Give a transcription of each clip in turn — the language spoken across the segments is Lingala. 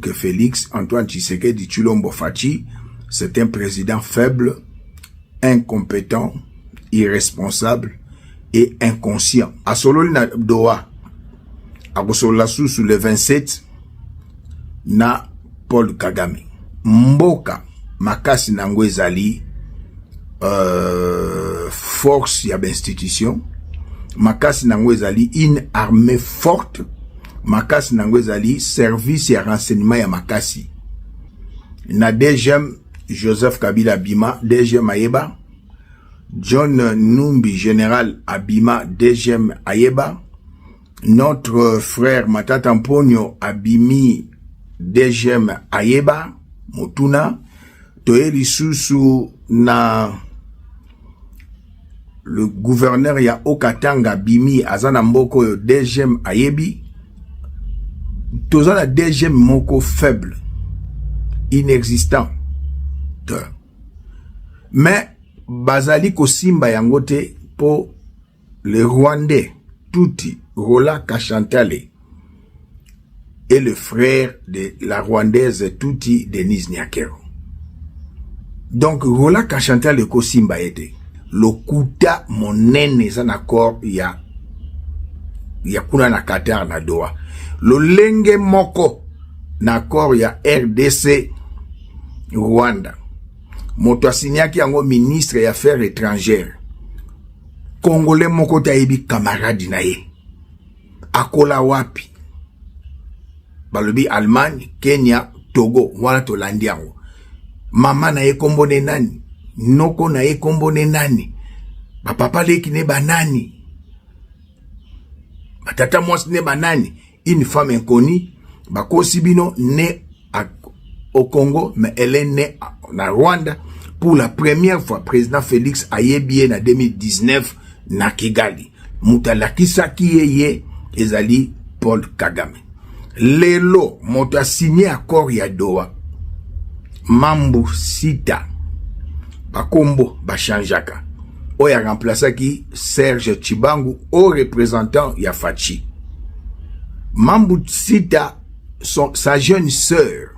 Que Félix Antoine Tshisekedi Tshilombo Fatshi, c'est un président faible, incompétent, irresponsable et inconscient. Asololi na Doha, akosolola susu le 27 na Paul Kagame. Mboka makasi nango ezali force ya bainstitution, makasi nango ezali une armée forte, makasi nango ezali service ya renseignement ya makasi. Na DGM Joseph Kabila abima, DGM ayeba. John Numbi général abima, DGM ayeba. Notre frère Matata Mponyo abimi, DGM ayeba. Motuna toye lisusu na le gouverneur ya Haut-Katanga bimi, aza na mboka oyo, DGM ayebi. Toza na DGM moko faible, inexistant, mais bazali kosimba yango te mpo le Rwandais Tutsi Roland Kachantale est le frère de la Rwandaise Tutsi Denise Nyakeru. Donc Roland Kachantale ekosimba ye te. Lokuta monene eza na accord ya kuna na Qatar, na Doha. Lolenge moko na accord ya RDC Rwanda, moto asinyaki yango, ministre ya Affaires étrangères congolais moko te ayebi camarade na ye akola wapi. Balobi Allemagne, Kenya, Togo, wana tolandi yango. Mama na ye kombo ne nani? Noko na ye kombo ne nani? Bapapa leki ne banani? Batata mwasi ne banani? Une femme inconnue. Bakosi bino, né au Congo, mais elle est née na Rwanda. Pour la première fois, président Félix ayebi ye na 2019 na Kigali. Moto alakisaki ye ye ezali Paul Kagame. Lelo moto asigné accord ya Doha, Mambu Sita, bakombo bachangeaka, oyo aremplaçaki Serge Chibangu au représentant ya Fatshi. Mambu Sita, sa jeune sœur,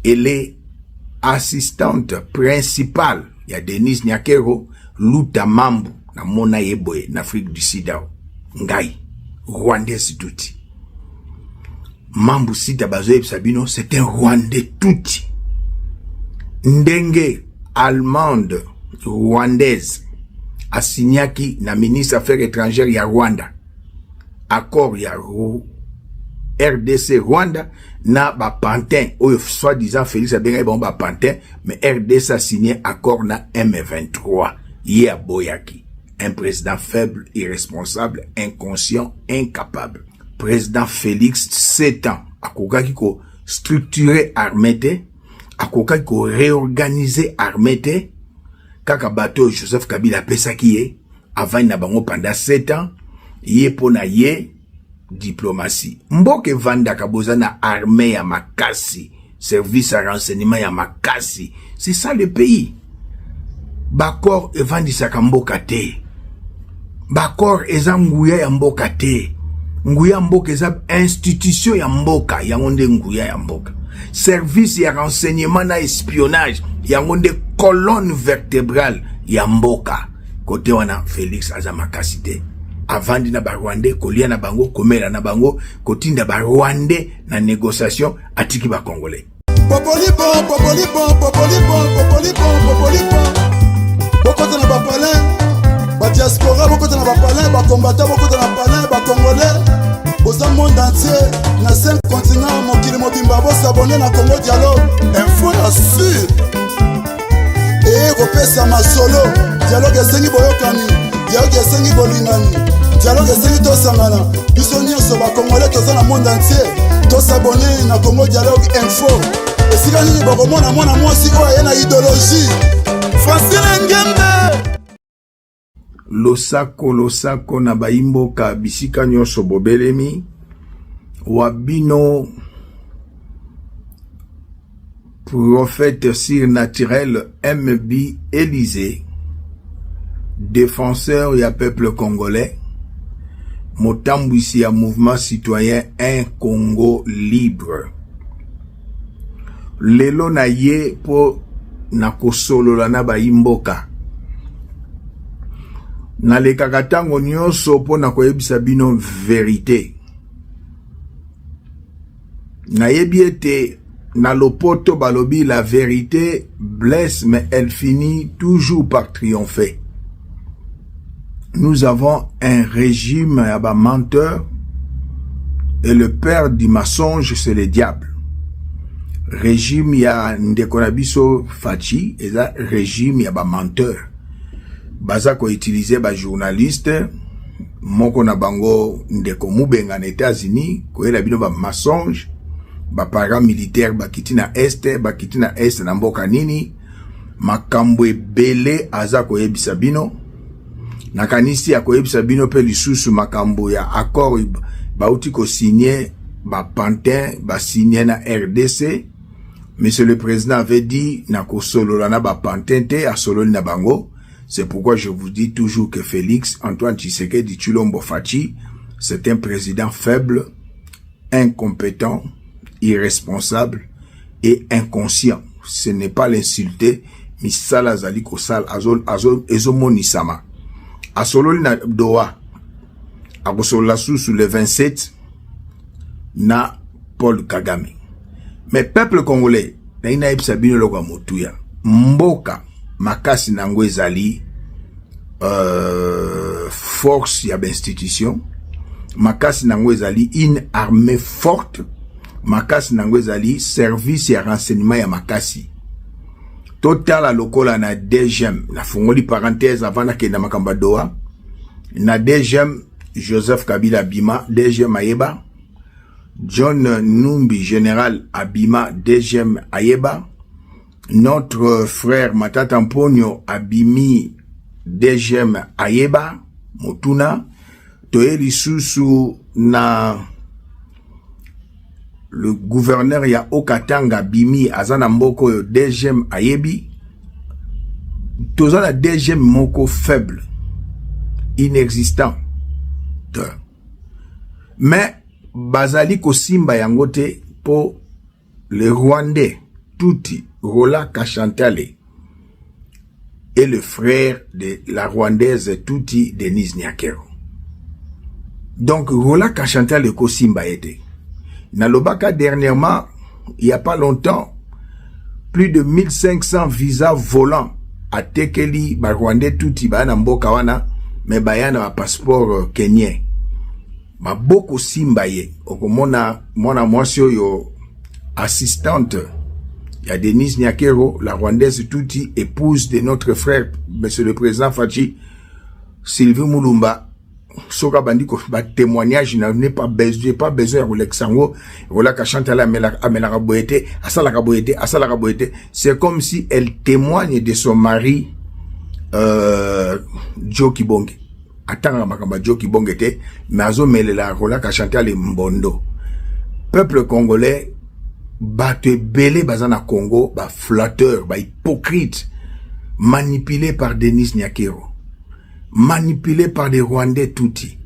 elle est assistante principale ya Denise Nyakeru Luta Mambu. Namona ye boye na Afrique du Sud awa ngai, Rwandaise Tutsi. Mambu Sita, bazoyebisa bino, c'est un Rwandais Tutsi. Ndenge allemande rwandaise asignaki na ministre Affaires étrangères ya Rwanda accord ya RDC Rwanda na bapantin oyo soi-disant Félix abengaki bango bapantin, mais RDC asigné accord na M23, ye aboyaki. Un président faible, irresponsable, inconscient, incapable. Président Félix, 7 ans, akokaki kostructurer armée te, akokaki koréorganiser armée te. Kaka bato oyo Joseph Kabila apesaki ye, avandi na bango pendant 7 ans. Ye, mpo na ye, diplomatie. Mboka evandaka, boza na armée ya makasi, service ya renseignement ya makasi, c'est ça le pays. Baaccord evandisaka mboka te, baaccord eza nguya ya mboka te. Nguya ya mboka eza institution ya mboka, yango nde nguya ya mboka. Service ya renseignement na espionnage, yango nde colonne vertébrale ya mboka. Kote wana Félix aza makasi te. Avandi na Barwandais, kolia na bango, komela na bango, kotinda Barwandais na négociation, atiki Bacongolais. Popolipo, popolipo, popolipo, popolipo, popolipo. Bokota na bapalin, badiaspora bokota na bapalin, bakombata bokota na palin, bacongolais boza monde entier na 5 continent, mokili mobimba, bos'abonner na Congo Dialogue Info ya sur eye kopesa masolo. Dialogue esengi boyokani, dialogue esengi bolingani, dialogue esengi tosangana biso nyonso Bacongolais toza na monde entier. Tos'abonner na Congo Dialogue Info. Esika nini bokomona mwana mwasi oyo aye na idéologie? Francine Ngembe. Losako, losako na bayimboka bisika nyonso bobelemi wa bino. Prophète surnaturel MB Élysée, défenseur ya peuple congolais, motambwisi ya mouvement citoyen Un Congo libre. Lelo na ye mpo na kosolola na bayi mboka. Nalekaka ntango nyonso mpo na koyebisa bino verite. Nayebi ete na lopoto balobi la verite blesse mais elle finit toujours par triompher. Nous avons un régime ya ba menteurs et le père du mensonge, c'est le diable. Régime ya ndeko na biso Fatshi eza régime ya ba menteurs. Baza ko utiliser ba journalistes, moko na bango ndeko Mubenga na États-Unis, koyela bino ba mensonge, ba paramilitaire bakiti na est, bakiti na est na mboka nini, makambo ebele aza koyebisa bino. Nakanisi akoyebisa bino mpe lisusu makambo ya accord bauti kosigner, bapantin basigner na RDC. Monsieur le président avait dit nakosolola na bapantin te, asololi na bango. C'est pourquoi je vous dis toujours que Félix Antoine Tshisekedi Tshilombo Fatshi, c'est un président faible, incompétent, irresponsable et inconscient. Ce n'est pas l'insulter, misala azali kosala ezomonisama. Asololi na Doha, akosolola susu le 27 na Paul Kagame. Mais peuple congolais, nayi nayebisa bino eloko ya motuya. Mboka makasi nango ezali force ya bainstitution, makasi nango ezali une armée forte, makasi nango ezali service ya renseignement ya makasi. Totala lokola na DGM, nafungoli parenthèse avant nakenda makambo ya Doha. Na DGM, Joseph Kabila abima, DGM ayeba. John Numbi, général, abima, DGM ayeba. Notre frère Matata Mponyo abimi, DGM ayeba. Motuna toye lisusu na le gouverneur ya Haut-Katanga bimi, aza na mboka oyo, DGM ayebi. Toza na DGM moko faible, inexistant, mais bazali kosimba yango te mpo le Rwandais Tutsi Roland Kachantale est le frère de la Rwandaise Tutsi Denise Nyakeru. Donc Roland Kachantale ekosimba ye te. Nalobaka dernièrement, il y a pas longtemps, plus de 1500 visas volants atekeli Barwandais Tutsi baya na mboka wana, mais baya na bapasseport kenyen. Maboko simba ye, okomona mwana mwasi oyo assistante ya Denise Nyakeru, la Rwandaise Tutsi, épouse de notre frère monsieur le président Fatshi, Sylvie Mulumba. Soki abandi batémoignage, na pas besoin, pas besoin ya kolekisa yango. Ekolaka Chantal amelaka boye te, asalaka boye te, asalaka boye te. C'est comme si elle témoigne de son mari Joe Kibonge. Atangaka makambo ya Joe Kibonge te, mais azomelela Rolaka Chantal mbondo. Peuple congolais, bato ebele baza na Congo baflatteur, bahypocrite, manipulé par Denise Nyakeru, manipulé par des Rwandais Tutsi,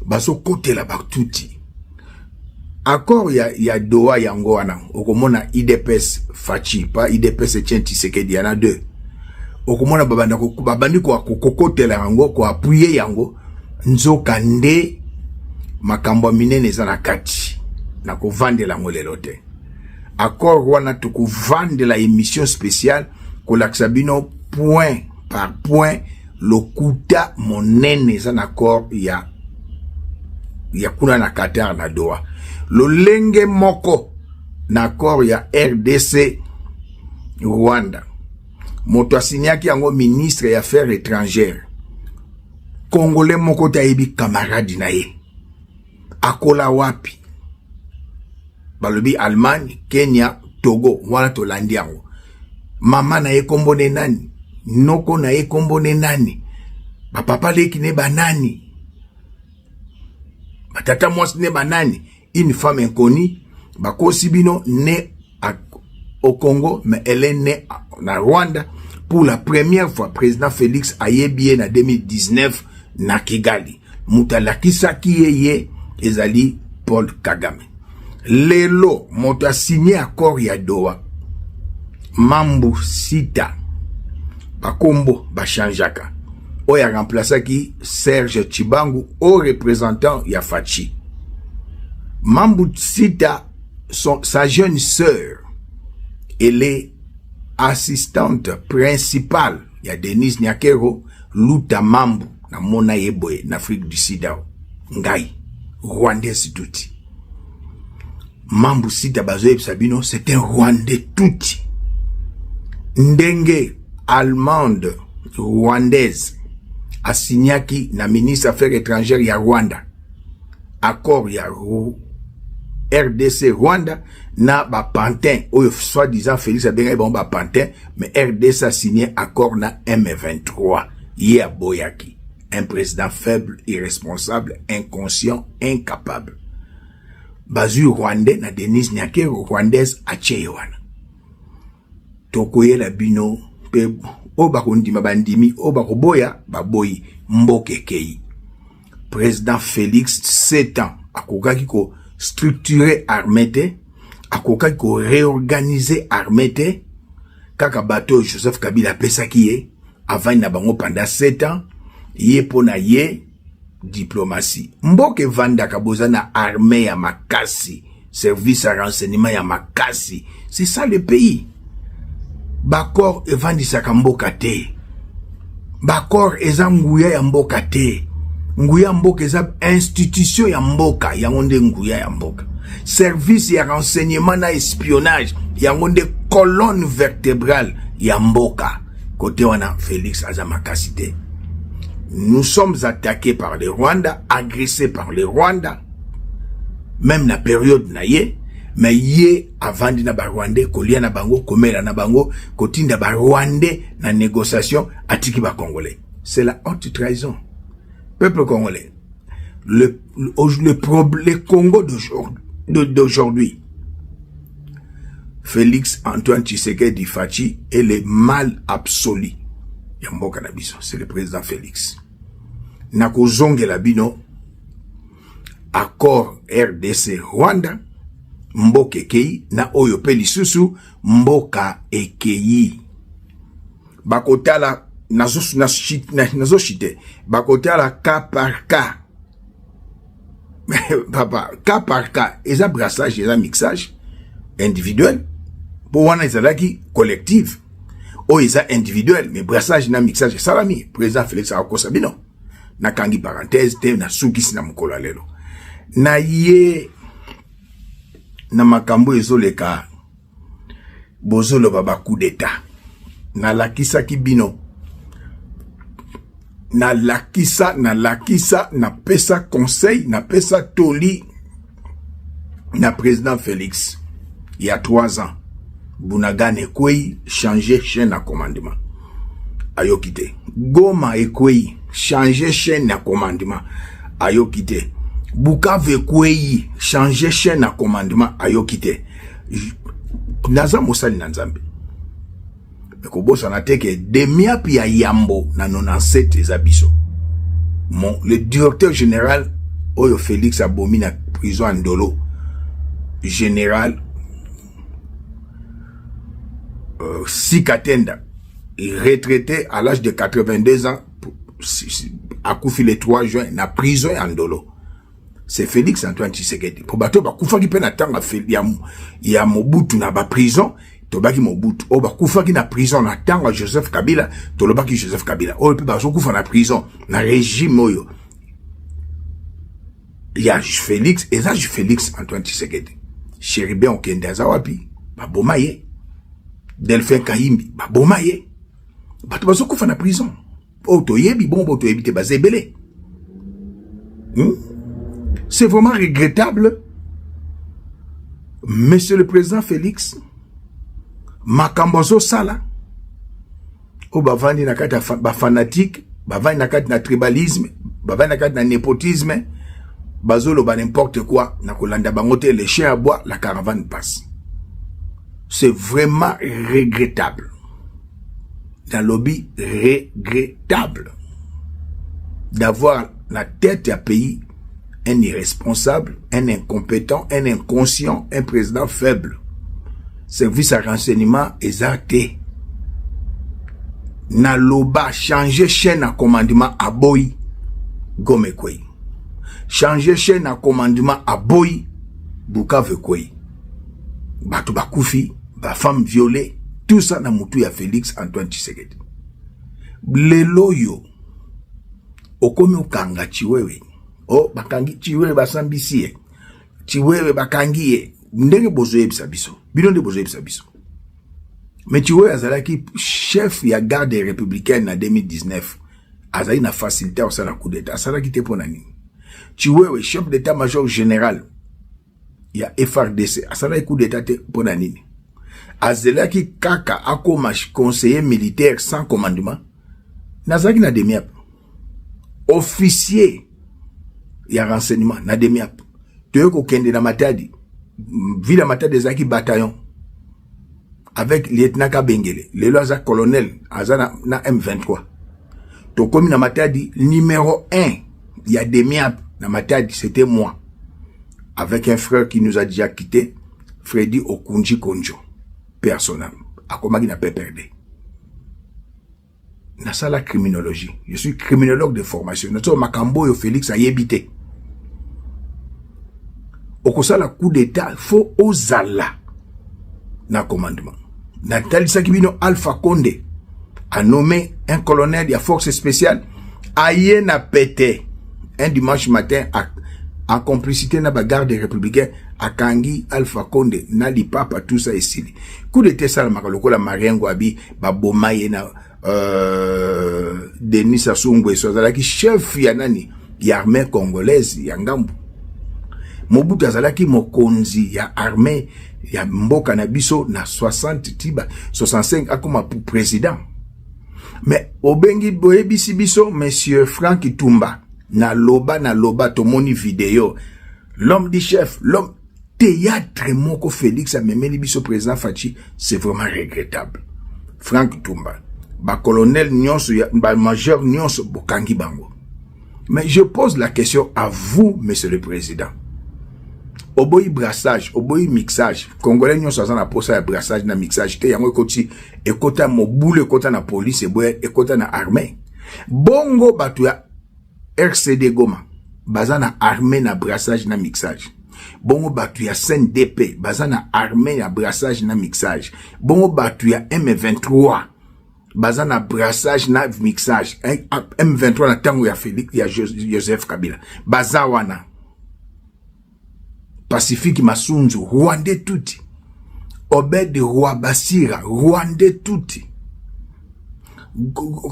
bazokotela Batutsi. Accord ya Doha yango wana, okomona UDPS Fatshi, pas UDPS Etienne Tshisekedi, yana deux. Okomona babanda babandi kokotela yango, koappuyer yango, nzoka nde makambo ya minene eza na kati. Na kovandela yango lelo te. Accord wana, tokovandela émission spéciale kolakisa bino point par point lokuta monene eza na accord ya kuna na Qatar, na Doha. Lolenge moko na accord ya RDC Rwanda, moto asignaki yango ministre ya affaires étrangères congolais moko te ayebi camarade na ye akola wapi. Balobi Allemagne, Kenya, Togo, wana tolandi yango. Mama na ye kombo ne nani? Noko na ye kombo ne nani? Bapapa leki ne banani? Batata mwasi ne banani? Une femme inconnue. Bakosi bino, né au Congo, mais elle est née na Rwanda. Pour la première fois, président Félix ayebi ye na 2019 na Kigali. Moto alakisaki ye ye ezali Paul Kagame. Lelo moto asigné accord ya Doha. Mambu Sita, bakombo bachangeaka, oyo aremplaçaki Serge Tshibangu au représentant ya Fatshi. Mambu Sita, sa jeune sœur, elle est assistante principale ya Denise Nyakero Luta Mambu. Namona ye boye na Afrique du Sud awa, ngai rwandaise tutsi. Mambu Sita bazoyebisa bino, c'est un Rwandais tutsi. Ndenge allemande rwandaise asignaki na ministre affaires étrangères ya Rwanda accord ya RDC Rwanda na bapantin oyo soi-disant Félix abengaki bango bapantin, mais RDC a signé accord na M23, ye aboyaki. Un président faible, irresponsable, inconscient, incapable. Bazwi rwandais na Denise Nyakero rwandaise, atie ye wana. Tokoyela bino mpe oyo bakondima bandimi, oyo bakoboya baboyi. Mboka ekei. Président Félix, 7 ans, akokaki kostructurer armée te, akokaki koréorganiser armée te. Kaka bato oyo Joseph Kabila apesaki ye, avandi na bango pendant 7 ans. Ye, mpo na ye, diplomatie. Mboka evandaka, boza na armée ya makasi, service ya renseignement ya makasi, c'est ça le pays. Baaccord evandisaka mboka te, baaccord eza nguya ya mboka te. Nguya ya mboka eza institution ya mboka, yango nde nguya ya mboka. Service ya renseignement na espionnage, yango nde colonne vertébrale ya mboka. Côté wana, Félix aza makasi te. Nous sommes attaqués par le Rwanda, agressés par le Rwanda, même na période na ye. Mais ye avandi na barwandais, kolia na bango, komela na bango, kotinda barwandais na négociation, atiki bacongolais. C'est la haute trahison. Peuple congolais, le Congo d'aujourd'hui, Félix Antoine Tshisekedi Fatshi est le mal absolu ya mboka na biso, c'est le président Félix. Nakozongela bino accord RDC Rwanda, mboka ekei na oyo mpe lisusu mboka ekei. Bakotala, nazoshite, bakotala cas par cas. Papa, cas par cas eza brassage, eza mixage individuel, mpo wana ezalaki collective, oyo eza individuel. Mais brassage na mixage esalami. Président Félix akokosa bino. Nakangi parenthèse te, nasukisi na mokolo ya lelo na ye na makambo ezoleka. Bozoloba bacoup d'état, nalakisaki bino, nalakisa, nalakisa, napesa conseil, napesa toli na président Félix il y a 3 ans: Bunagana ekwei, changer chaîne na commandement. Ayoki te. Goma ekwei, changer chaîne na commandement. Ayoki te. Bukavu ekwei, changer chaîne na commandement. Ayoki te. Naza mosali na Nzambe, ekobosana te ke Demiap ya yambo na 97 eza biso. Mon le directeur général oyo Félix abomi na prison ya Ndolo, général Sikatenda, retraité à l'âge de 82 ans, akufi le 3 juin na prison ya Ndolo. C'est Félix Antoine Tshisekedi. Po bato bakufaki mpe na ntango ya Mobutu na baprison, tolobaki Mobutu. Oyo bakufaki na prison na ntango ya Joseph Kabila, tolobaki Joseph Kabila. Oyo mpe bazokufa na prison na régime oyo ya Félix, eza Félix Antoine Tshisekedi. Chérubin Okende aza wapi? Baboma ye. Delphin Kayimbi, baboma ye. Bato bazokufa na prison oyo toyebi bongo, bo toyebi te, baza ebele. C'est vraiment regrettable, monsieur le président Félix, makambo azosala oyo. Bavandi na kati ya bafanatique, bavandi na kati na tribalisme, bavandi na kati na népotisme, bazoloba n'importe quoi. Na kolanda bango te. Le chien aboie, la caravane passe. C'est vraiment regrettable, nalobi regrettable, d'avoir la tête ya pays un irresponsable, un incompétent, un inconscient, un président faible. Service ya renseignement eza te. Naloba changer chaîne ya commandement, aboyi. Goma ekwei. Changer chaîne ya commandement, aboyi. Bukavu ekwei, bato bakufi, bafemme violée, tout ça na mutu ya Félix Antoine Tshisekedi. Lelo oyo okomi okanga Tshiwewe. O oh, bakangi Tshiwewe, basambisi ye. Tshiwewe bakangi ye ndenge bozoyebisa biso, bino nde bozoyebisa biso. Mais Tshiwewe azalaki chef ya garde républicaine na 2019, azali na facilité ya kosala coup d'état, asalaki te. Mpo na nini? Tshiwewe, chef d'état major général ya FARDC, asalaki coup d'état te. Mpo na nini azelaki kaka akoma conseiller militaire sans commandement? Nazalaki na DEMIAP, officier ya renseignement na DEMIAP. Toye kokende na Matadi, ville ya Matadi ezalaki bataillon avec lieutenant Kabengele, lelo aza colonel, aza na M23. Tokomi na Matadi, numéro 1 ya DEMIAP na Matadi, c'était moi avec un frère qui nous a déjà quitté, Freddy Okunji Konjo, personnel akomaki na PPRD. Nasala criminologie, je suis criminologue de formation. Naso makambo oyo Félix ayebi te. Okosala coup d'état, faut ozala na commandement. Natalisaki bino Alpha Condé a nommé un colonel ya force spéciale, aye na pete un dimanche matin, en complicité na bagarde républicain, akangi Alpha Condé na lipapa, tout ça esili. Coup d'état esalamaka lokola Marien Ngouabi baboma ye na Denis Sassou Nguesso, azalaki chef ya nani, ya armée congolaise ya ngambu. Mobutu azalaki mokonzi ya armée ya mboka na biso na 60 tiba 65, akoma président. Mais obengi, boyebisi biso monsieur Frank Tumba, naloba naloba, tomoni video, l'homme du chef, l'homme. Théâtre moko Félix amemeli biso président Fatshi, c'est vraiment regrettable. Frank Tumba, bacolonel nyonso, bamajor nyonso, bokangi bango. Mais je pose la question à vous, monsieur le président: oboyi brassage, oboyi mixage. Congolais nyonso aza na posa ya brassage na mixage te. Yango ekoti, ekota mobulu, ekota na police, eboya ekota na armée. Bongo bato ya RCD Goma baza na armée na brassage na mixage? Bongo bato ya CNDP baza na armée ya brassage na mixage? Bongo bato ya M23 baza na brassage na mixage? M23 na ntango ya Félix, ya Joseph Kabila, baza wana. Pacifique Masunzu, rwandais tutsi. Obed Roi Basira, rwandais tutsi.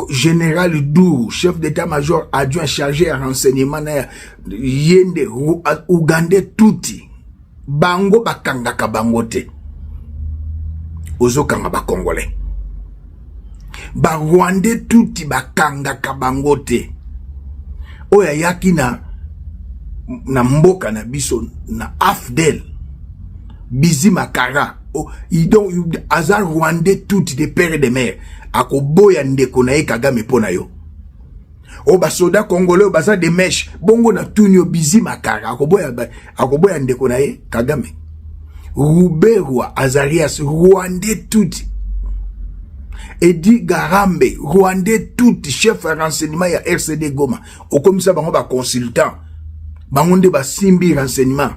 Général Dour, chef d'état-major adjoint chargé à renseignement na yende, ougandais tutsi. Bango bakangaka bango te, ozokanga bacongolais. Barwandais tutsi bakangaka bango te. Oyo ayaki na mboka na biso na AFDL, Bizima Kara, oh, donc aza rwandais tutsi de père et de mère, akoboya ndeko na ye Kagame mpo na yo. Oyo basoda congolais oyo baza de mèche bongo na tuni yo, Bizima Kara akoboya, akoboya ndeko na ye Kagame? Ruberwa Azarias, rwandais tutsi. Edi Garambe, rwandais tutsi, chef ya renseignement ya RCD Goma. Okomisa bango baconsultant, bango nde basimbi renseignement.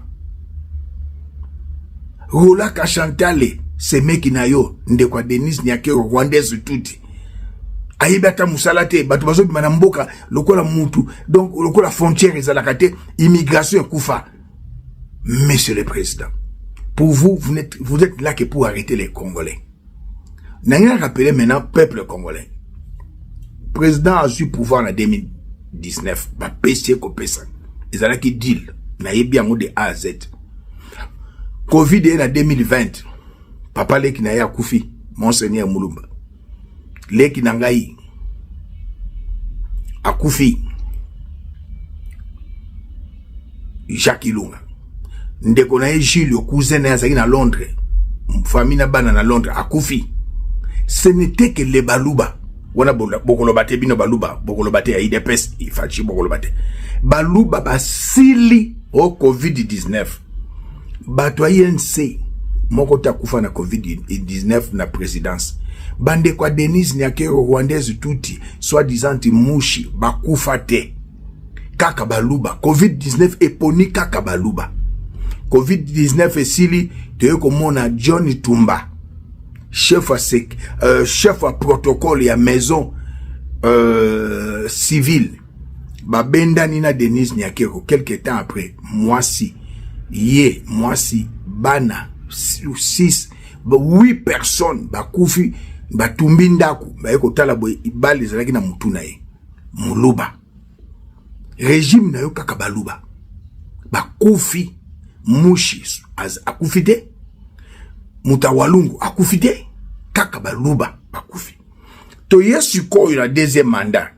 Rolaka Chantale, semeki na yo, ndeko ya Denise Nyakeru, rwandaise tutsi, ayebi ata mosala te. Bato bazobima na mboka lokola mutu, donc lokola frontière ezalaka te, immigration ekufa. Monsieur le président, pour vous, vous êtes, vous êtes là que pour arrêter les Congolais. Nangi rappeler maintenant peuple congolais, président azwi pouvoir na 2019, bapesi ye kopesa, ezalaki deal, nayebi yango de A à Z. Covid ye na 2020, papa leki na ye akufi, monseigneur Mulumba, leki na ngai akufi, Jacques Ilunga, ndeko na ye Julio, cousin na ye azalaki na Londres, famille na bana na Londres, akufi. Ce n'était que les Baluba wana. Bokoloba te, bino Baluba bokoloba te ya UDPS, Fatshi, bokoloba te. Baluba basili o COVID-19. Bato ya UNC Moko te akufa na COVID-19 na présidence. Bandeko ya Denise Nyakeru rwandaise tuti soi-disant mushi bakufa te. Kaka baluba. COVID-19 eponi kaka baluba. COVID-19 esili toye komona John Tumba chef ya sec, chef ya protocole ya maison civile babendani na Denise Nyakeru quelque temps après mwasi ye mwasi bana 6 8 personnes bakufi batumbi ndako baye kotala boye balle ezalaki na mutu na ye moluba régime na yo kaka baluba bakufi mushi akufi te moto ya walungu akufi te kaka baluba bakufi toye sikoyo na deuxième mandat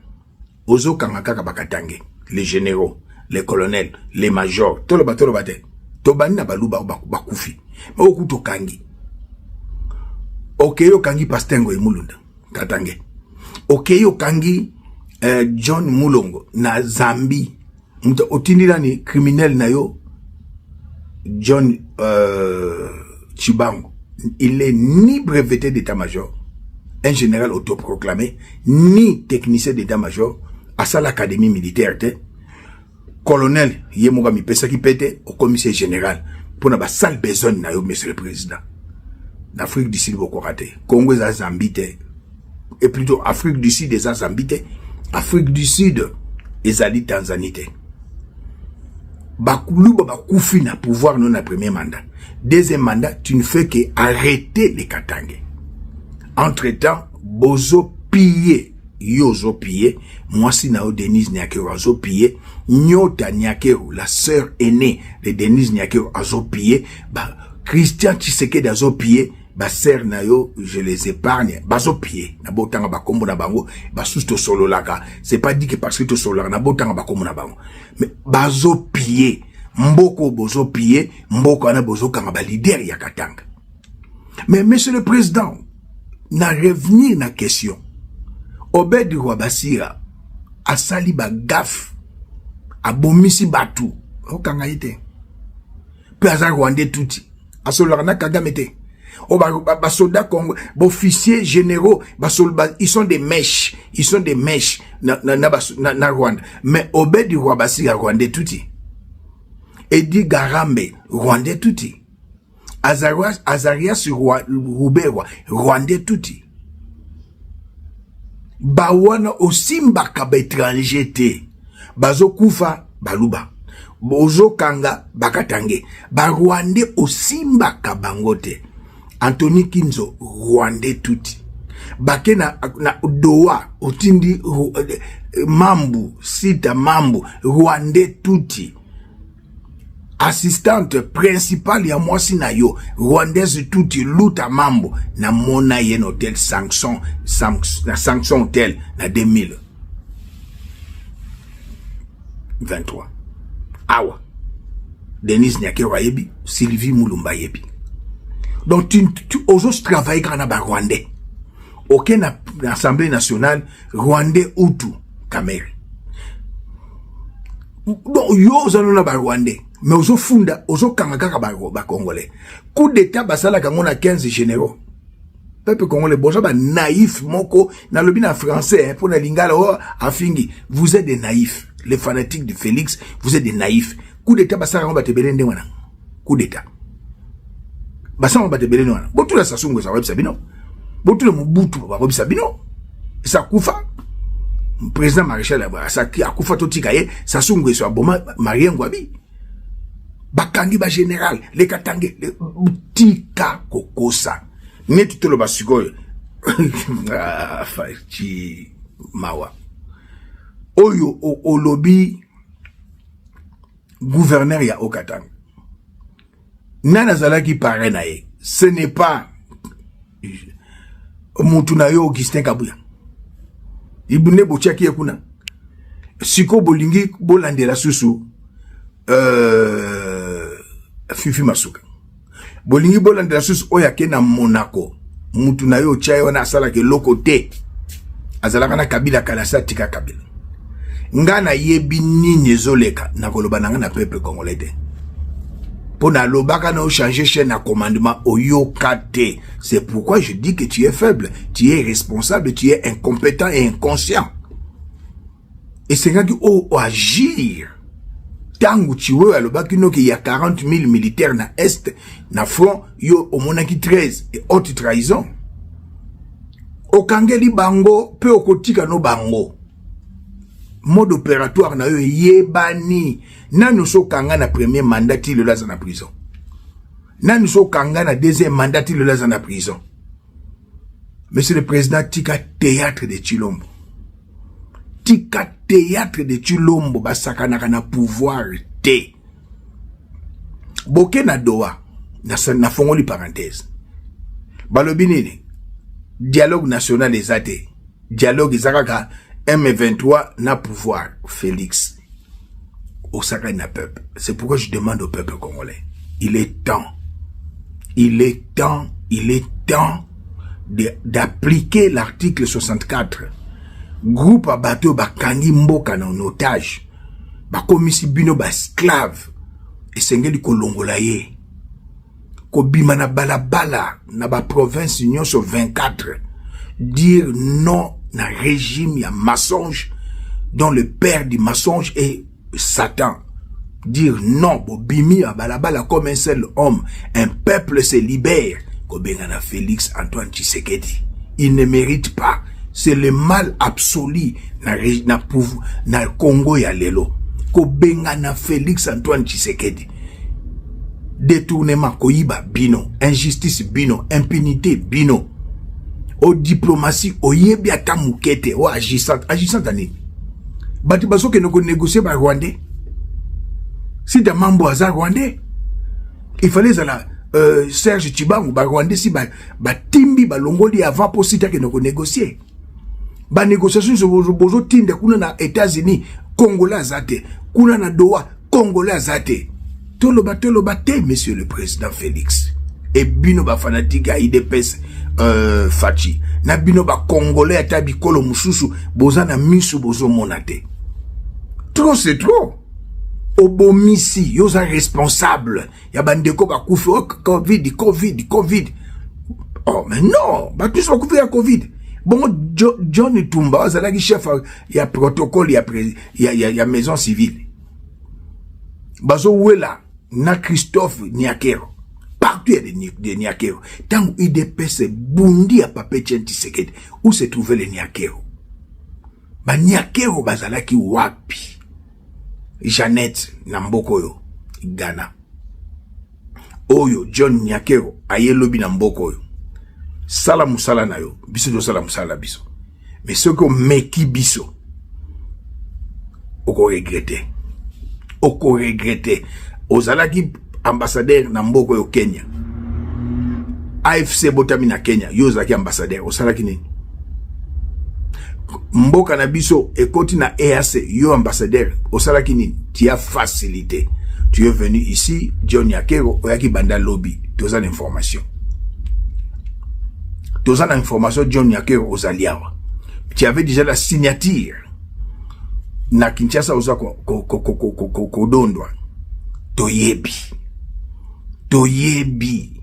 ozokanga kaka bakatange les généraux, les colonels, les majors, toloba toloba te tobandi na baluba bakufi me oku tokangi okei okangi pasteur Ngoyi Mulunda katange okei okangi John Mulongo na Zambie moto otindi nani criminel na yo John Chibango. Il est ni breveté d'état-major, un général autoproclamé, ni technicien d'état-major asala académie militaire te. Colonel ye moko amipesaki mpe te, okomisi général mpona basale besogne na yo. Monsieur le président, na Afrique du Sud bokoka te. Congo eza Zambie te, et plutôt Afrique du Sud eza Zambie te, Afrique du Sud ezali Tanzanie te. Bakuluba bakufi na pouvoir no na premier mandat. Deuxième mandat, tu ne fais que arrêter les Katangais. Entre temps bozo piller, yo ozopiller, mwasi na yo Denise Nyakeru azopiller, Nyota Nyakeru, la sœur aînée de Denise Nyakeru, azopiller ba Christian Tshisekedi azopiller basœur na yo, je les épargne. Bazopiller na botanga bakombo na bango, basusu tosololaka. C'est pas dit que parce que tosololaka na botanga bakombo na bango, mais bazopiller mboko, bozopiller mboka wana, bozokanga baleader ya Katanga. Mais monsieur le président, na revenir na question, Obed Rwabasira asali bagaffe, abomisi bato, okanga ye te mpe aza rwandais tuti, asololaka na Kagame te. Oyo basoldat Congo, baofficier généraux, ils sont des mèches, ils sont des mèches na Rwanda. Mais Obed Rwabasira rwandais tuti, Edi Garambe rwandais tuti, Azarias Ruberwa rwandais tuti. Bawana osimbaka baétranger te, bazokufa baluba, ozokanga bakatange, barwandais osimbaka bango te. Anthony Kinzo rwandais tuti, bake na Doha, otindi Mambu Sita Mambu rwandais tuti, assistante principale ya mwasi na yo rwandaise tuti, Luta Mambo, namona ye na hotel Sanction, na Sanction Hotel na 2023 awa. Denise Nyakeru ayebi, Sylvie Mulumba ayebi. Donc tu ozotravaille kaka na barwandais. Oke na Assemblée nationale, rwandais Hutu Kamerhe. Donc yo oza nona barwandais, mais ozofunda, ozokanga kaka bacongolais. Coup d'état basalaka yango na 15 généraux. Peuple congolais, boza banaïf moko. Nalobi na français mpo na lingala oyo afingi. Vous êtes des naïfs, les fanatiques de Félix, vous êtes des naïfs. Coup d'état basalaka yango bato ebele ndenge wana? Coup d'état basalaka bato ebele ndenge wana? Botuna Sassou Nguesso, akoyebisa bino. Botuna Mobutu, bakoyebisa bino. Esa akufa président maréchal akufa, totika ye. Sassou Nguesso aboma Marien Ngouabi, bakangi bagénéral lekatange. Tika kokosa neti toloba sikoyo. Ti mawa oyo olobi gouverneur ya Haut-Katanga, nani azalaki parrain na ye? Ce n'est pas mutu na yo Augustin Kabuya nde botiaki ye kuna? Sikoyo bolingi bolandela susu Fifi Masuka, bolingi bolandela susu oyo ake na Monaco, mutu na yo otya ye wana, asalaka eloko te, azalaka na Kabila kala, asi atika Kabila. Nga nayebi nini ezoleka, nakoloba na nga na peuple congolais te. Mpo nalobaka na ochanger chaîne ya commandement, oyoka te. C'est pourquoi je dis que tu es faible, tu es responsable, tu es incompétent et inconscient. Esengaki oagir ntango Tshiwewe alobaki noki ya 40 000 militaires na est, na front. Yo omonaki 13 et haute trahison. Okangeli bango mpe okotika no bango. Mode opératoire na yo eyebani. Nani so okanga na premier mandat, ti lelo aza na prison? Nani so okanga na deuxième mandat, ti lelo aza na prison? Monsieur le président, tika théâtre de Tshilombo, tika théâtre de Tshilombo. Basakanaka na pouvoir te. Boke na Doha, nafongoli parenthèse, balobi nini? Dialogue national eza te. Dialogue eza kaka M23 na pouvoir. Félix osakani na peuple. C'est pourquoi je demande au peuple congolais, il est temps, il est temps, il est temps d'appliquer l'article 64. Groupe ya bato oyo bakangi mboka na otage, bakomisi bino baesclave, esengeli kolongola ye. Kobima na balabala na baprovince nyonso 24, dire non na régime ya mensonge dont le père du mensonge est Satan. Dire non. Bobimi ya balabala comme un seul homme, un peuple se libère. Kobengana Félix Antoine Tshisekedi, il ne mérite pas. C'est le mal absolu na Congo ya lelo. Kobengana Félix Antoine Tshisekedi. Détournement, koyiba bino, injustice bino, impunité bino, o diplomatie oyebi ata moke te. O agissante, agissante nini? Bato bazokende konégocier, barwandais. Sida Mambo aza rwandais. Il fallait ezala Serge Tshibangu. Barwandais si batimbi, balongoli avant mpo sita akende konégocier. Banégociation nyonso bozotinda kuna na États-Unis, congolais aza te. Kuna na Doha, congolais aza te. Toloba, toloba te. Monsieur le président Félix e bino bafanatike ya UDPS, Fatshi na bino, bacongolais ata bikolo mosusu, boza na miso, bozomona te? Trop, c'est trop. Obomisi, yo oza responsable ya bandeko bakufi. Oh, Covid, Covid, Covid. Oh, mais non, bato nyonso bakufi ya Covid. Bongo John Tumba azalaki chef ya protocole ya maison civile. Bazowela na Christophe Niakero. Partout ya des Niakero. Ntango UDPS bundi ya papa Etienne Tshisekedi, où se trouvait le Niakero? Baniakero bazalaki wapi? Jeannette na mboka oyo Ghana, oyo John Niakero aye lobi na mboka oyo. Sala mosala na yo, biso tosala mosala na biso. Mais soki omeki biso, okoregretter, okoregretter. Ozalaki ambassadeur na mboka oyo Kenya. AFC ebotami na Kenya, yo ozalaki ambassadeur, osalaki nini? Mboka na biso ekoti na EAC, yo ambassadeur, osalaki nini? Tu as facilité. Tu es venu ici, John Yakero, oyaki banda lobi. Toza na information, toza na information. John Yakero, ozali awa, tu avais déjà la signature na Kinshasa, oza kodondwa. Toyebi, toyebi.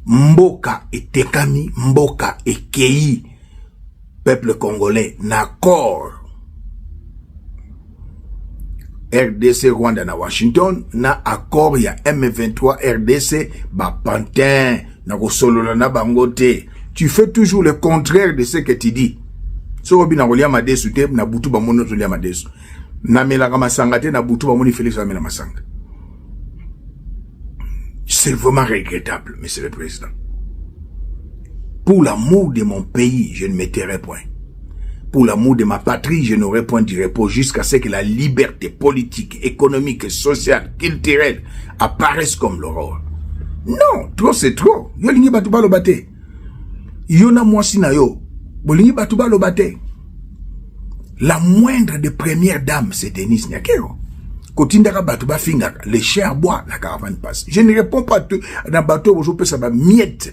Mboka etekami, mboka ekei. Peuple congolais, na accord RDC Rwanda na Washington, na accord ya M23 RDC, bapantin na kosolola na bango te. Tu fais toujours le contraire de ce que tu dis. Soki obina kolia madesu te, na butu bamoni ozolia madesu. Namelaka masanga te, na butu bamoni Félix amela masanga. C'est vraiment regrettable, monsieur le président. Pour l'amour de mon pays, je ne me tairai point. Pour l'amour de ma patrie, je n'aurai point du repos jusqu'à ce que la liberté politique, économique, sociale, culturelle apparaisse comme l'aurore. Non, trop, c'est trop. Yo lingi bato baloba te. Yo na mwasi na yo, bolingi bato baloba te. La moindre des premières dames, c'est Denise Nyakero. Kotindaka bato bafingaka, les chiens aboient, la caravane passe. Je ne réponds pas na bato bozopesa ba miettes.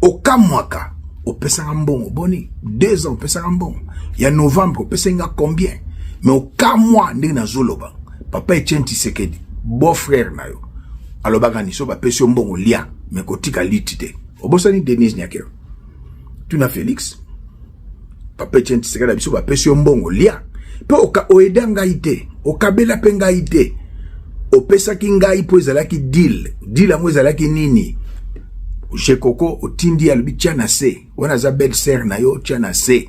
Okamwaka, opesaka mbongo boni? 2 ans opesaka mbongo ya novembre, opesaki nga combien? Mais okamwa ndenge nazoloba. Papa Etienne Tshisekedi, beau frère na yo. Alobaka ni so bapesi yo mbongo lia, mais kotika liti te. Obosani Denise Nyakero. Tuna Félix. Papa Etienne Tshisekedi biso bapesi yo mbongo lia. Pe oka oeda ngai te, okabela pe ngai te. Opesaki ngai po ezalaki deal. Deal yango ezalaki nini? Jekoko otindi alobi tia na se. Wana aza belle sœur na yo tia na se.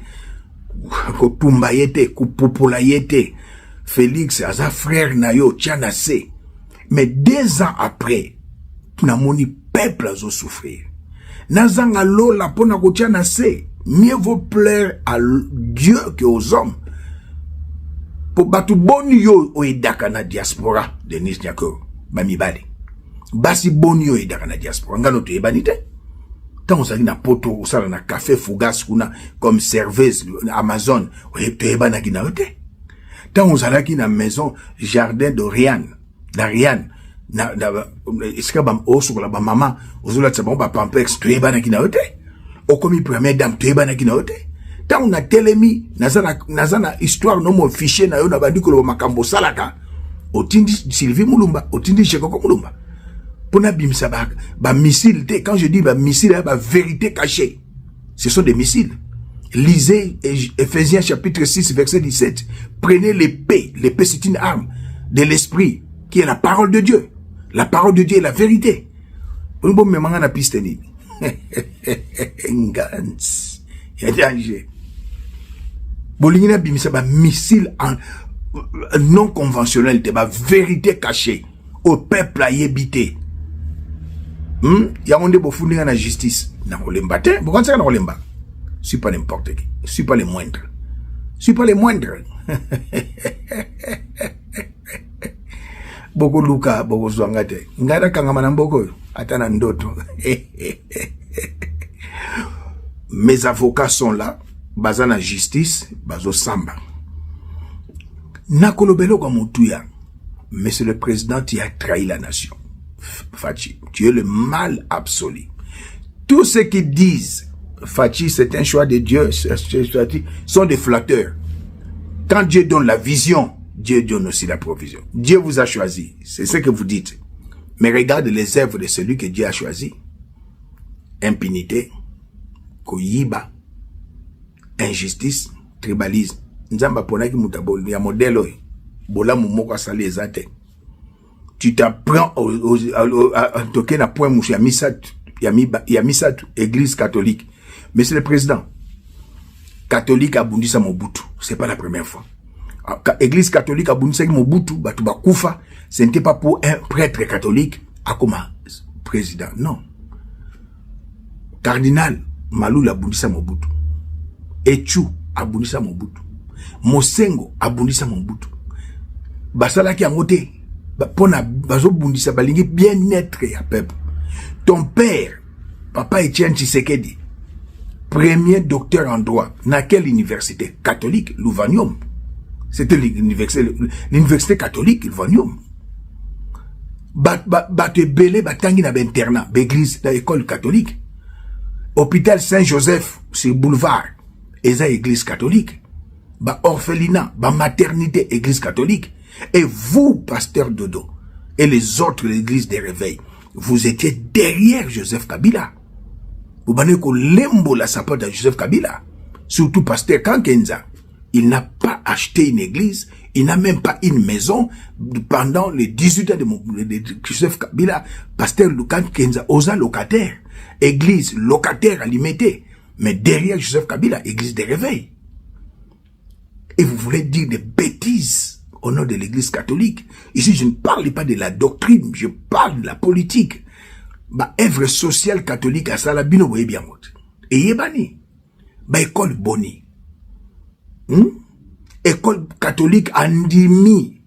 Kotumba ye te, kopupula ye te. Félix aza frère na yo tia na se. Mais 2 ans après, namoni peuple azo souffrir. Nazanga lola mpona kotia na se. Mieux vaut plaire à Dieu que aux hommes. Po bato boni yo oyedaka na diaspora, Denis Nyakero, bamibali. Basi boni yo oyedaka na diaspora, ngano toyebani te. Ntango ozalaki na poto osala na café Fougas kuna comme serveuse Amazon, toyebanaki na yo te. Ntango ozalaki na maison Jardin d'Oriane, d'Ariane, na, na, esika osokola bamama, ozolatisa bango bapampex, toyebanaki na yo te. Okomi première dame, toyebanaki na yo te. Ntango natelemi, naza na, naza na histoire no mo fichier na yo, na bandi koloba makambo osalaka, otindi Sylvie Mulumba, otindi Jekoko Mulumba mpona bimisa ba missile te. Quand je dis ba missile, ba vérité cachée, ce sont des missiles. Lisez Ephésiens chapitre 6 verset 17. Prenez l'épée. L'épée, c'est une arme de l'esprit qui est la parole de Dieu. La parole de Dieu est la vérité. Bon, mais na piste nini? Ngans. Il y a danger. Bolingi na bimisa ba missile en non conventionnel te, ba vérité cachée au peuple ayebi te. Yango nde bofundi nga na justice. Nakolemba te. Bokanisaka nakolemba. Je suis pas n'importe qui. Je suis pas le moindre. Je suis pas le moindre. Bokoluka bokozwa nga te. Ngai nakangama na mboka oyo ata na ndoto. Mes avocats sont là, baza na justice, bazosamba. Nakoloba eloko ya motuya. Monsieur le Président, tu as trahi la nation. Fatshi, tu es le mal absolu. Tous ceux qui disent Fatshi, c'est un choix de Dieu, sont des flatteurs. Quand Dieu donne la vision, Dieu donne aussi la provision. Dieu vous a choisi, c'est ce que vous dites. Mais regarde les œuvres de celui que Dieu a choisi. Impunité, koyiba, injustice, tribalisme. Nzambe aponaki moto ya modèle oyo. Bolamu moko asali eza te. Tu t'apprends toke na point mosusu ya misato, ya misato, église catholique. Monsieur le Président, catholique abundisa Mobutu, c'est pas la première fois. Église catholique abundisaki Mobutu, bato bakufa, ce n'était pas pour un prêtre catholique akoma président, non. Cardinal Malula abundisa Mobutu, Echu abundisa Mobutu, Mosengo abundisa Mobutu. Basalaki yango te mpona bazobundisa, balingi bien-être ya peuple. Ton père, papa Etienne Tshisekedi, premier docteur en droit, na quelle université? Catholique, Lovanium. C'était l'université catholique, Lovanium. Bato ebele batangi na bainternat, baéglise, na école catholique. Hôpital Saint-Joseph sur boulevard eza église catholique. Baorphelinat, bamaternité, église catholique. Et vous, pasteur Dodo, et les autres de l'église des réveils, vous étiez derrière Joseph Kabila. Bobandaki kolembola sapato ya Joseph Kabila. Surtout pasteur Kankenza. Il n'a pas acheté une église, il n'a même pas une maison. Pendant les 18 ans de Joseph Kabila, pasteur Kankenza, oza locataire. Église locataire à Limete. Mais derrière Joseph Kabila, église des réveils. Et vous voulez dire des bêtises au nom de l'église catholique. Ici, je ne parle pas de la doctrine, je parle de la politique. Ba œuvre sociale catholique asala bino boyebi yango te. Eyebani. Ba école boni. École catholique andimi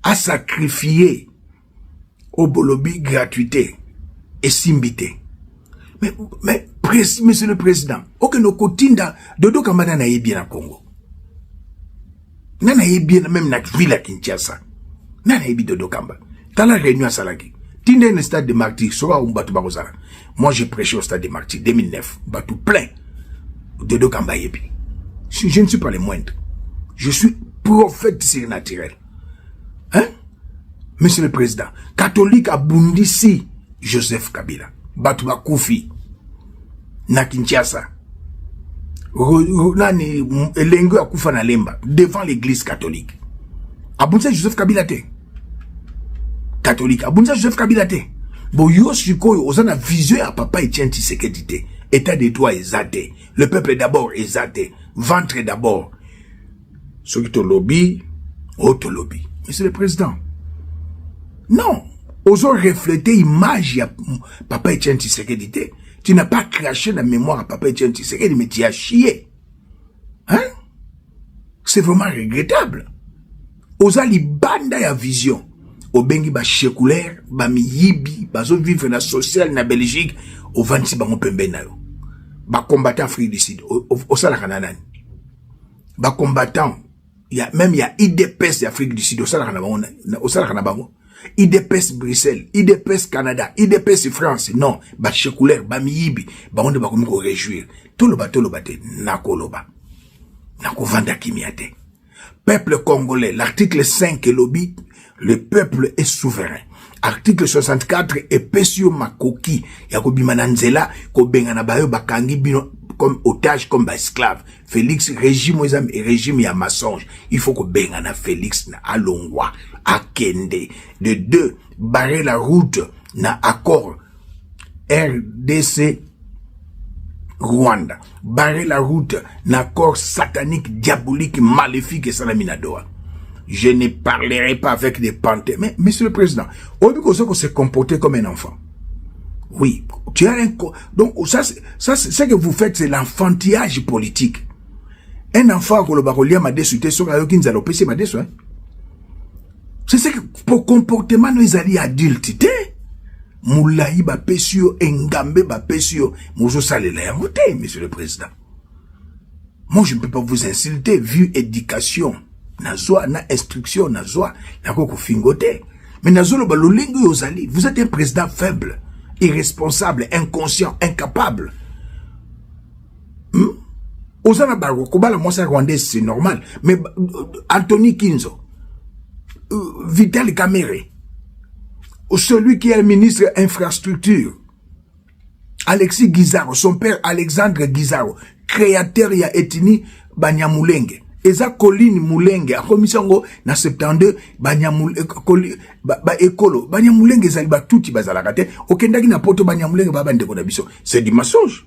a sacrifié au bolobi gratuité esimbi te. Mais monsieur le président, okende kotinda Dodo Kamba, nani ayebi na Congo? Nani ayebi même na ville ya Kinshasa? Nani ayebi Dodo Kamba? Tala réunion asalaki. Tinda na stade de Martyr, soki bato bakozala. Moi, j'ai prêché au stade de Martyr 2009, bato plein. Dodo Kamba ayebi. Je ne suis pas le moindre. Je suis prophète surnaturel. Hein? Monsieur le Président, catholique abundisi Joseph Kabila. Bato bakufi na Kinshasa. Nani elenge akufa na Lemba devant l'église catholique. Abundisa Joseph Kabila te. Catholique abundisa Joseph Kabila te. Bo yo sikoyo oza na vision ya papa Etienne Tshisekedi te. État de droit eza te. Le peuple d'abord eza te. Ventre d'abord. Soki tolobi, o tolobi. Monsieur le Président, non, ozo refléter image ya papa Etienne Tshisekedi te. Tu n'as pas craché la mémoire à papa Etienne Tshisekedi, mais tu as chié. Hein? C'est vraiment regrettable. Oza libanda ya vision. Obengi ba chekulaire, ba miyibi, bazo vivre na social na Belgique, ovandisi bango pembeni na yo. Ba combattant Afrique du Sud, osalaka na nani? Ba combattant ya même ya UDPS ya Afrique du Sud, osalaka na bango, osalaka na bango. UDPS Bruxelles, UDPS Canada, UDPS France, non, ba chekulaire, ba miyibi, bango nde bakomi ko réjouir. Toloba toloba te, nakoloba. Nakovanda kimia te. Peuple congolais, l'article 5 elobi, le peuple est souverain. Article 64 epesi yo makoki ya kobima na nzela kobengana bayo bakangi bino comme otage, comme ba esclave. Félix, régime eza régime ya mensonge. Il faut kobengana Félix na alongwa akende. De deux, barrer la route na accord RDC Rwanda. Barrer la route na accord satanique, diabolique, maléfique et salami na Doha. Je ne parlerai pas avec des panthères. Mais, monsieur le président, oyebi se comporter comme un enfant. Oui, tu as un... Donc, ça, ça, ce que vous faites, c'est l'enfantillage politique. Un enfant, akoloba kolia madesu te, soki ayoki nzala opesi madesu, hein? C'est ce que, pour comportement, no ezali adulte te. Molai bapesi yo, engambe bapesi yo, mozosalela yango te, monsieur le président. Moi, je ne peux pas vous insulter, vu éducation, nazwa, na instruction, nazwa, nako kofingo te. Mais nazoloba lolenge oyo ozali, vous êtes un président faible, irresponsable, inconscient, incapable. Oza na bango kobala mwasi ya rwandais, c'est normal. Mais Anthony Kinzo, Vital Kamerhe, celui qui est ministre infrastructure, Alexis Gisaro, son père Alexandre Gisaro, créateur ya ethnie Banyamulenge. Eza Colline Mulenge, akomisi yango na 72 Banyamulenge, ba, ba ekolo Banyamulenge ezali batuti bazalaka te. Okendaki na poto, Banyamulenge ba bandeko na biso. C'est du mensonge.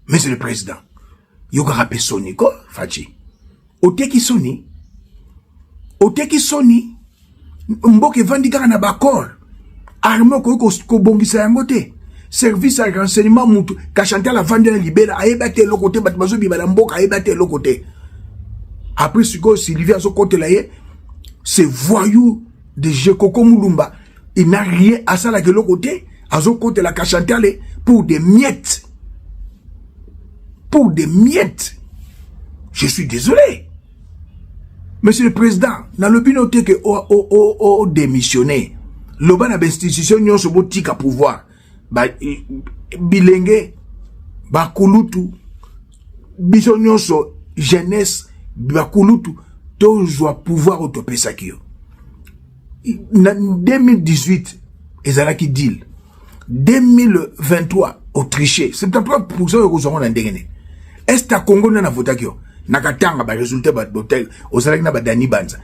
Monsieur le président, yokaka mpe soni ko Fatshi. Oteki soni. Oteki soni. Mboka evandi kaka na baccord. Armée okoki kobongisa yango te. Service ya renseignement, mutu Kachantal avandi na libela, ayeba te eloko te, bato bazobima na mboka, ayeba te eloko te. Après sikoyo Sylvie azokotela ye, ce voyou de Jekoko Mulumba, il n'a rien, asalaka eloko te, azokotela Kachantal pour des miettes. Pour des miettes. Je suis désolé. Monsieur le Président, nalobi no te ke o démissionner. Loba na ba institution nyonso botika pouvoir. Ba, bilenge, bakulutu, biso nyonso, jeunesse, bakulutu, tozwa pouvoir oyo topesaki yo. Na 2018, ezalaki deal. 2023, otriché. 73% oyo kozwa ngo na ndenge nini? Est ya Congo nde navotaki yo. Na Katanga baresultat ozalaki na badani banza.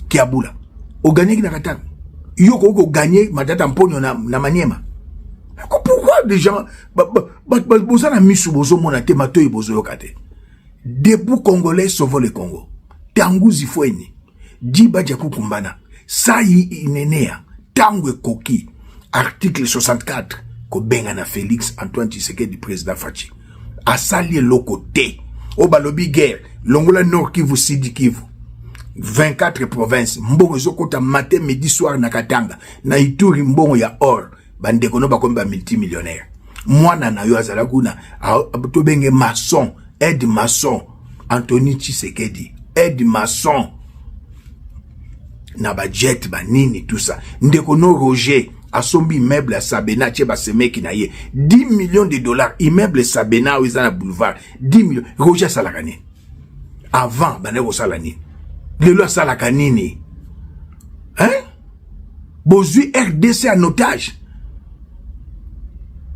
Kiabula. Ogagnaki na Katanga. Yo koki kogagner Matata Mponyo na Maniema. Pourquoi des gens boza na misu bozomona te, matoyi bozoyoka te? Debout Congolais, sauvons le Congo. Tanguzi fweni. Diba dia kukumbana. Sai inenea. Tango ekoki. Article 64 kobenga na Félix Antoine Tshisekedi, président Fatshi. Asali eloko te. Oyo balobi guerre, longola Nord Kivu, Sud Kivu. 24 provinces, mbongo ezokota matin, midi, soir na Katanga, na Ituri, mbongo ya or. Bandeko no bakomi ba multimillionnaire. Mwana na yo azala kuna, tobenge maçon, aide maçon, Anthony Tshisekedi, aide maçon na bajet banini, tout ça. Ndeko no Roger asombi immeuble ya Sabena, atie basemeki na ye, 10 millions de dollars. Immeuble Sabena oyo eza na boulevard, 10 millions. Roger asalaka nini avant? Bandaki kosala nini? Lelo asalaka nini? Hein? Bozui RDC en otage.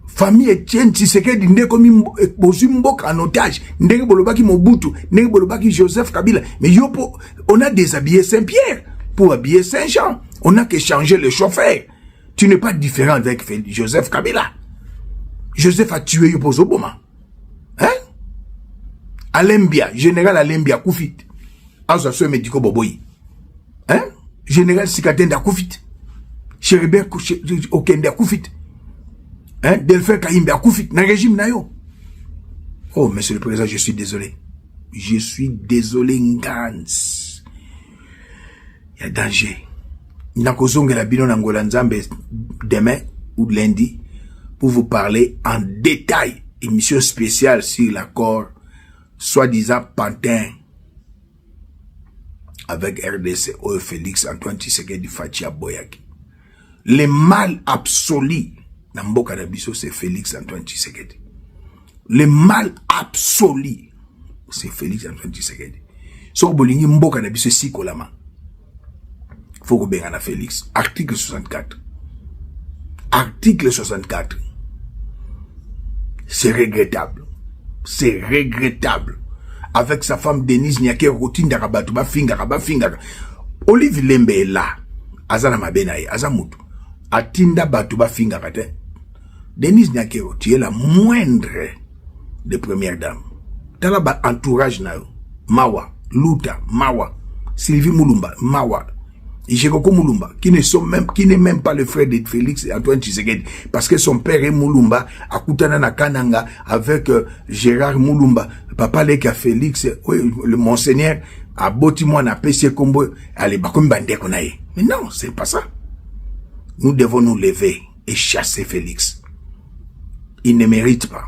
Famille Etienne Tshisekedi nde komi bozui mboka en otage. Ndenge bolobaki Mobutu, ndenge bolobaki Joseph Kabila. Mais yo po, on a déshabillé Saint-Pierre pour habiller Saint-Jean. On n'a que changé le chauffeur. Tu n'es pas différent avec Joseph Kabila. Joseph a tué yo pozoboma. Hein? Alembia, général Alembia akufi. Azwa soins médicaux boboyi. Hein? Général Sikatende akufi. Chérubin Okende akufi. Hein? Delphin Kayimbi akufi na régime na yo. Oh, monsieur le président, je suis désolé. Je suis désolé, Ngans. Il y a danger. Nakozongela bino na ngola Nzambe demain ou lundi pour vous parler en détail, émission spéciale sur l'accord soi-disant pantin avec RDC oyo Félix Antoine Tshisekedi Fatshi aboyaki. Le mal absolu na mboka na biso, c'est Félix Antoine Tshisekedi. Le mal absolu, c'est Félix Antoine Tshisekedi. Soki bolingi mboka na biso esikolama, faut kobenga na Félix. Article 64, article 64. C'est regrettable, c'est regrettable. Avec sa femme Denise Nyakeru, kotindaka bato bafingaka, bafingaka Olive Lembe. Ela aza na mabe na ye, aza mutu atinda bato bafingaka te. Denise Nyakeru, tu es la moindre de première dame. Tala ba entourage na yo, mawa. Luta, mawa. Sylvie Mulumba, mawa. Jekoko Mulumba, qui n'est même pas le frère de Félix Antoine Tshisekedi, parce que son père est Mulumba, akutana na Kananga avec Gérard Mulumba, papa leki Félix, oui, le monseigneur, aboti mwana apesi kombo, allez, bakomi bandeko na ye. Mais non, c'est pas ça. Nous devons nous lever et chasser Félix. Il ne mérite pas.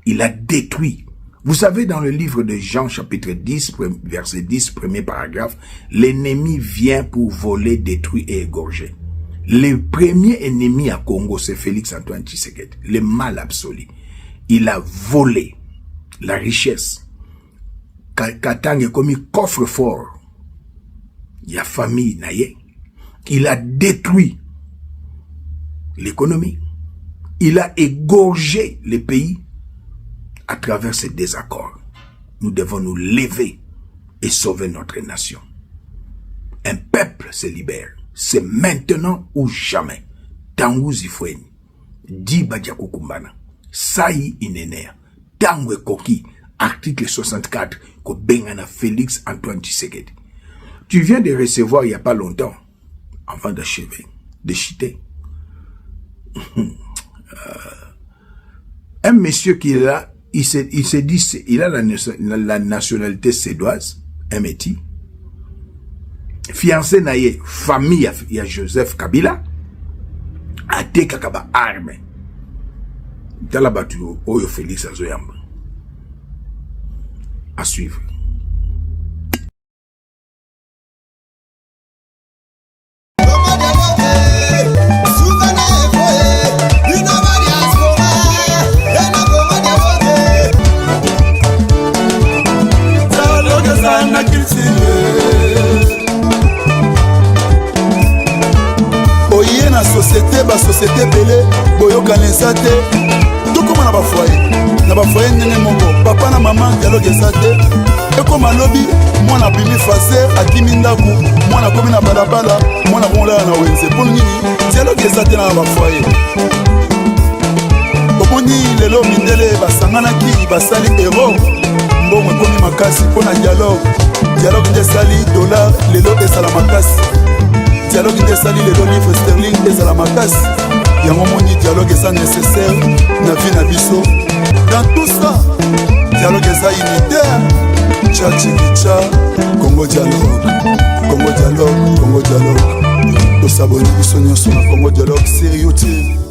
Il a détruit. Vous savez, dans le livre de Jean, chapitre 10, verset 10, premier paragraphe, l'ennemi vient pour voler, détruire et égorger. Le premier ennemi à Congo, c'est Félix Antoine Tshisekedi. Le mal absolu. Il a volé la richesse. Katanga comme coffre-fort. Ya famille na ye. Il a détruit l'économie. Il a égorgé le pays à travers ces désaccords. Nous devons nous lever et sauver notre nation. Un peuple se libère. C'est maintenant ou jamais. Tangu zifweni. Diba diakukumbana. Sai inenea. Tango ekoki. Article 64. Kobengana Félix Antoine Tshisekedi. Tu viens de recevoir il n'y a pas longtemps, avant d'achever, de chuter, un monsieur qui est là, il s'est dit, il a la nationalité suédoise, un métis, fiancé na ye, famille ya Joseph Kabila, atekaka ba arme. Tala bato oyo Félix azoyamba. À suivre. Dialogue eza na culture. Oye na société, basociété ebele boyokana eza te. Tokóma na bafoyer, na bafoyer ndenge moko, papa na mama, dialogue eza te. Ekóma lobi mwana abimi fase, akimi ndako, mwana akomi na balabala, mwana komolala na wenze. Mpo nini dialogue eza te na bafoyer? Omoni lelo mindele basanganaki, basali euro, mbongo ekomi makasi mpo na dialogue. Dialogue nde esali dollar lelo ezala makasi. Dialogue nde esali lelo livre sterling ezala makasi. Yango moni dialogue eza nécessaire na vie na biso. Dans tout ça, dialogue eza unitaire. Cha chikicha, Congo Dialogue, Congo Dialogue, Congo Dialogue. Tosaboni biso nyonso na Congo Dialogue sur YouTube.